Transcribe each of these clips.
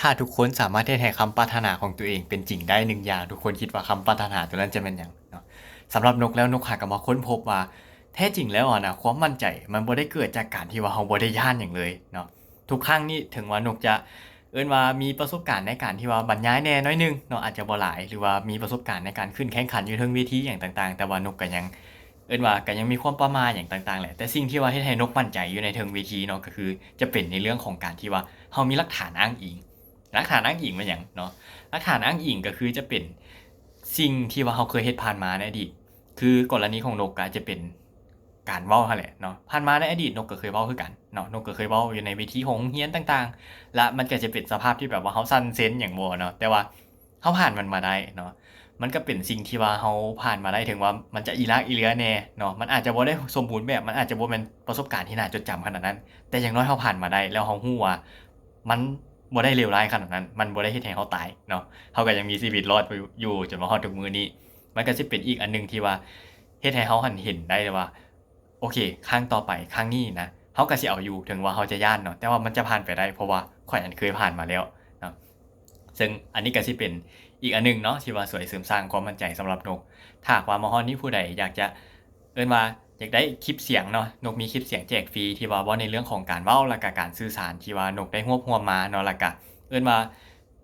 ຖ້າທຸກຄົນສາມາດເຮັດໃຫ້ຄຳປາດຖະໜາຂອງຕົວເອງເປັນຈິງໄດ້ໜຶ່ງຢ່າງ, ທຸກຄົນຄິດວ່າຄຳປາດຖະໜາຕົວນັ້ນຈະແມ່ນຫຍັງເນາະ? ສຳລັບນົກແລ້ວ, ນົກຫາກໍມາຄົ້ນພົບວ່າ ແທ້ຈິງແລ້ວຫັ້ນນະ, ຄວາມໝັ້ນໃຈມັນບໍ່ໄດ້ເກີດຈາກການທີ່ວ່າເຮົາບໍ່ໄດ້ຢ້ານຫຍັງເລີຍເນາະ. ທຸກຄັ້ງນີ້, ເຖິງວ່ານົກຈະ ເອີ້ນວ່າມີປະສົບການໃນການທີ່ວ່າບັນຍາຍແດ່ໜ້ອຍໜຶ່ງເນາະ, ອາດຈະບໍ່ຫຼາຍ, ຫຼືວ່າມີປະສົບການໃນການຂຶ້ນແຂ່ງຂັນຢູ່ເທິງເວທີຫຍັງຕ່າງໆ, ແຕ່ວ່ານົກກໍຍັງ ເອີ້ນວ່າກໍຍັງມີຄວາມປະໝ້າຫຍັງຕ່າງໆແຫຼະ, ແຕ່ສິ່ງທີ່ວ່າເຮັດໃຫ້ນົກໝັ້ນໃຈຢູ່ໃນເທິງເວທີເນາະ ກໍຄືຈະເປັນໃນເລື່ອງຂອງການທີ່ວ່າເຮົາມີຫຼັກຖານອ້າງອີງ. ຫຼັກຖານອ້າງອີງແມ່ນຫຍັງເນາະ? ຫຼັກຖານອ້າງອີງກໍຄືຈະເປັນສິ່ງທີ່ວ່າເຮົາເຄີຍເຮັດຜ່ານມາໃນອະດີດ. ຄືກໍລະນີຂອງນົກກໍອາດຈະເປັນການເວົ້າຫັ້ນແຫຼະເນາະ, ຜ່ານມາໃນອະດີດນົກກໍເຄີຍເວົ້າຄືກັນເນາະ, ນົກກໍເຄີຍເວົ້າຢູ່ໃນເວທີຂອງໂຮງຮຽນຕ່າງໆ ແລະ ມັນກໍຈະເປັນສະພາບທີ່ແບບວ່າເຮົາສັ່ນເຊັນຫຍັງບໍ່ເນາະ, ແຕ່ວ່າ ເຮົາຜ່ານມັນມາໄດ້ເນາະ, ມັນກໍເປັນສິ່ງທີ່ວ່າເຮົາຜ່ານມາໄດ້, ເຖິງວ່າມັນຈະອີລາກອີເລືອແດ່ເນາະ, ມັນອາດຈະບໍ່ໄດ້ສົມບູນແບບ, ມັນອາດຈະບໍ່ແມ່ນປະສົບການທີ່ໜ້າຈົດຈຳຂະໜາດນັ້ນ, ແຕ່ຢ່າງໜ້ອຍເຮົາຜ່ານມາໄດ້ ແລ້ວເຮົາຮູ້ວ່າມັນບໍ່ໄດ້ເລວຮ້າຍຂະໜາດນັ້ນ, ມັນບໍ່ໄດ້ເຮັດໃຫ້ເຮົາຕາຍເນາະ, ເຮົາກໍຍັງມີຊີວິດລອດຢູ່ ຢູ່ຈົນມາຮອດທຸກມື້ນີ້. ມັນກໍຊິເປັນອີກອັນໜຶ່ງທີ່ວ່າເຮັດໃຫ້ເຮົາຫັ້ນເຫັນໄດ້ເລີຍວ່າ ໂອເຄ, ຄັ້ງຕໍ່ໄປ, ຄັ້ງນີ້ນະ, ເຮົາກໍຊິເອົາຢູ່, ເຖິງວ່າເຮົາຈະຢ້ານເນາະ, ແຕ່ວ່າມັນຈະຜ່ານໄປໄດ້, ເພາະວ່າຂ້ອຍນັ້ນເຄີຍຜ່ານມາແລ້ວເນາະ. ເຊິ່ງອັນນີ້ກໍຊິເປັນອີກອັນໜຶ່ງເນາະ ທີ່ວ່າຊ່ວຍເສີມສ້າງຄວາມໝັ້ນໃຈສຳລັບນົກ. ຖ້າຫາກວ່າມາຮອດນີ້ຜູ້ໃດຢາກຈະ ເອີ້ນວ່າຢາກໄດ້ຄລິບສຽງເນາະ, ນົກມີຄລິບສຽງແຈກຟຣີ ທີ່ວ່າເວົ້າໃນເລື່ອງຂອງການເວົ້າ ແລະກະການສື່ສານ ທີ່ວ່ານົກໄດ້ຮວບຮວມມາເນາະ, ແລະກະ ເອີ້ນວ່າ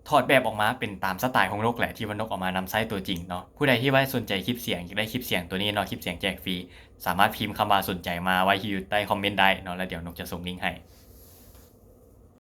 ຖອດແບບອອກມາເປັນຕາມສະໄຕຂອງນົກແຫຼະ ທີ່ວ່ານົກເອົາມານຳໃຊ້ຕົວຈິງເນາະ. ຜູ້ໃດທີ່ວ່າສົນໃຈຄລິບສຽງ, ຢາກໄດ້ຄລິບສຽງຕົວນີ້ເນາະ, ຄລິບສຽງແຈກຟຣີ, ສາມາດພິມຄຳວ່າສົນໃຈມາໄວ້ທີ່ຢູ່ໃຕ້ຄອມເມັນໄດ້ເນາະ, ແລ້ວດຽວນົກຈະສົ່ງລິງໃຫ້.